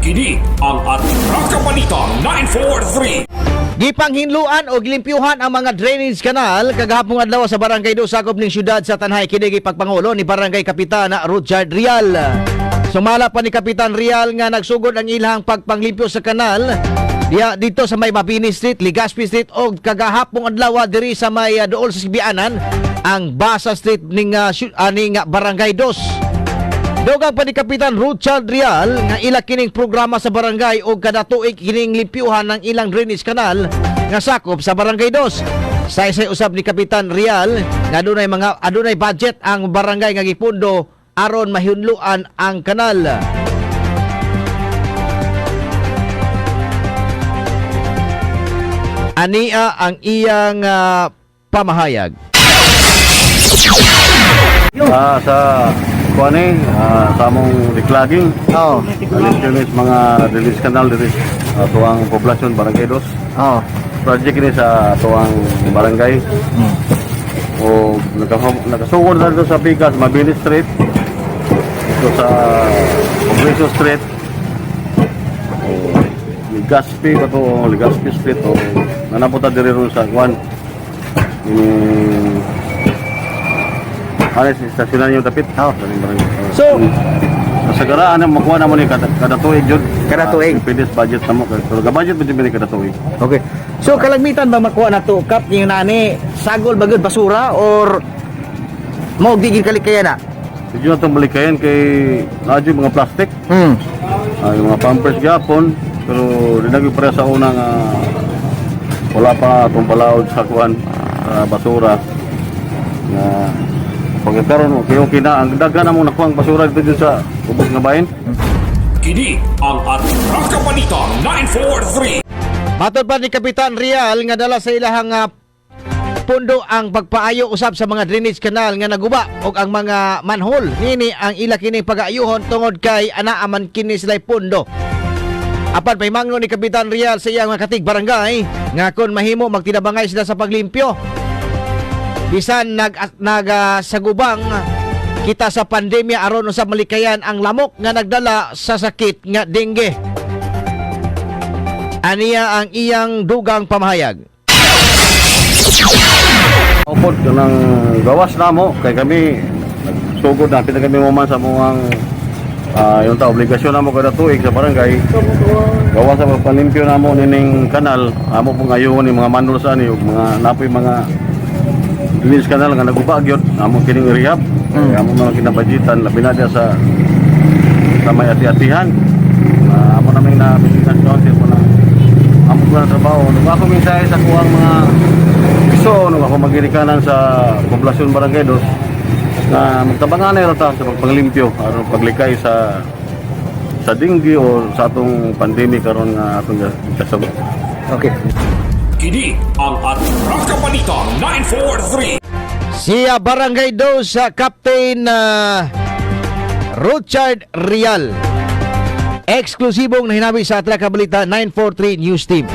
Kini ang Atraka Balita 943. Gipanghinluan o gilimpyuhan ang mga drainage canal kagahapong adlaw sa Barangay Do, sakop ning syudad sa Tanjay. Kini gipagpangulo ni Barangay Kapitan Richard Rial. Sumala pa ni Kapitan Rial nga nagsugod ang ilang pagpanglimpyo sa kanal diya dito sa may Mabini Street, Legazpi Street og kagahapong adlaw diri sa may duol sa Sibianan, ang Basa Street ning aning Barangay Dos. Dugang pa ni Kapitan Richard Rial nga ila kining programa sa barangay o kada tuig kining limpyuhan ng ilang drainage canal nga sakop sa Barangay Dos. Saysay usab ni Kapitan Rial nga adunay budget ang barangay nga gipundo aron mahunluan ang kanal. Ania ang iyang pamahayag. Sa kuan sa among declogging. Alis mga release canal diri sa atuang poblasyon Barangay Dos. Project ini sa atuang barangay. O nakasugod na dito sa Pikas, Mabini Street. Dito sa Congreso Street. O Legazpi ba to? O, Legazpi Street o nanapunta diri ron sa kuan. Ini ano sa istasyonan yung dapit? Oo. Barangay. So, Sa sagaraan na makuha na mo ni kada tuig jud. Kada tuig. Pwede sa budget na mo. Pero ka-budget mo ni kada tuig. Okay. So kalagmitan ba makuha na to kap yung nani sagol bagod basura or mo di gid kalikaya na? Medyo na itong balikayan kay naa jud mga plastic, yung mga pampers gyapon, pero di na gyud pareha sa una nga wala pa atong balaod sa kuan sa basura nga pagkaroon okay na ang daghan na mo nakuha ang basura dito jud sa ubos nga bahin. Kini ang Atraka Balita 943. Matod pa ni Kapitan Rial nga dala sa ilahang pundo ang pagpaayo usab sa mga drainage canal nga naguba og ang mga manhole. Nini ang ila kini pag-ayuhon tungod kay anaa man kini sila'y pundo. Apan paimangno ni Kapitan Rial sa iyang mga katig barangay nga kon mahimo magtinabangay sila sa paglimpyo. Bisan nag nagsagubang kita sa pandemya aron usab malikayan ang lamok nga nagdala sa sakit nga dengue. Aniya ang iyang dugang pamahayag. Upod kanang gawas namo kay kami nagsugod na pita kami mo man sa muang yung ta obligasyon namo kada tuig sa barangay. Gawas sa pagpalimpyo namo nining kanal, amo pong ayuhon ni mga manhole sa ani ug mga napoy mga drainage kanal nga naguba gyud amo kining rehab. Kay amo mga kinabudgetan labi na diya sa may ati-atihan. Amo naming na business council mo na amo ko na trabaho. Nung ako mensahe sa kuwang mga so, nung ako magirikanan sa poblasyon Barangay Dos, na magtabanganay ra ta sa pagpanglimpyo aron paglikay sa dengue o sa atong pandemic karon nga atong kasabot. Okay. Kini ang Atraka Balita 943. Siya Barangay Dos sa Captain Richard Rial. Eksklusibong nahinabi sa Atraka Balita 943 News Team.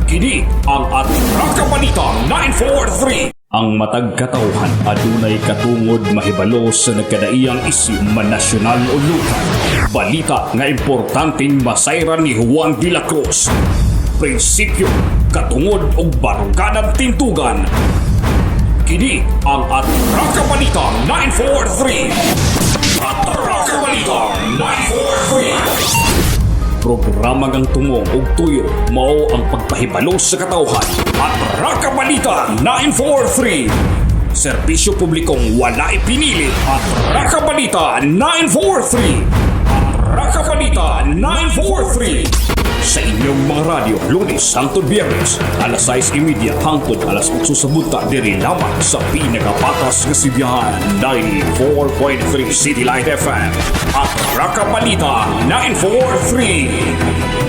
Kini ang Atraka Balita 943. Ang matag katawhan adunay katungod mahibalo sa nagkadaiyang isyu man nasyonal o lokal. Balita nga importanteng masayran ni Juan de la Cruz. Prinsipyo, katungod og baruganan tintugan. Kini ang Atraka Balita 943. Atraka Balita 943. Programa ngang tumong og tuyo mao ang pagpahibalo sa katawhan. Atraka Balita 943. Serbisyo publikong walay pinili. Atraka Balita 943. Atraka Balita 943. Sa inyong mga radyo, Lunes hangtod Biyernes, alas 6:30 hangtod alas 8 sa buntag, diri lamang sa pinakapatas nga sibihan, 94.3 City Light FM. Atraka Balita 943.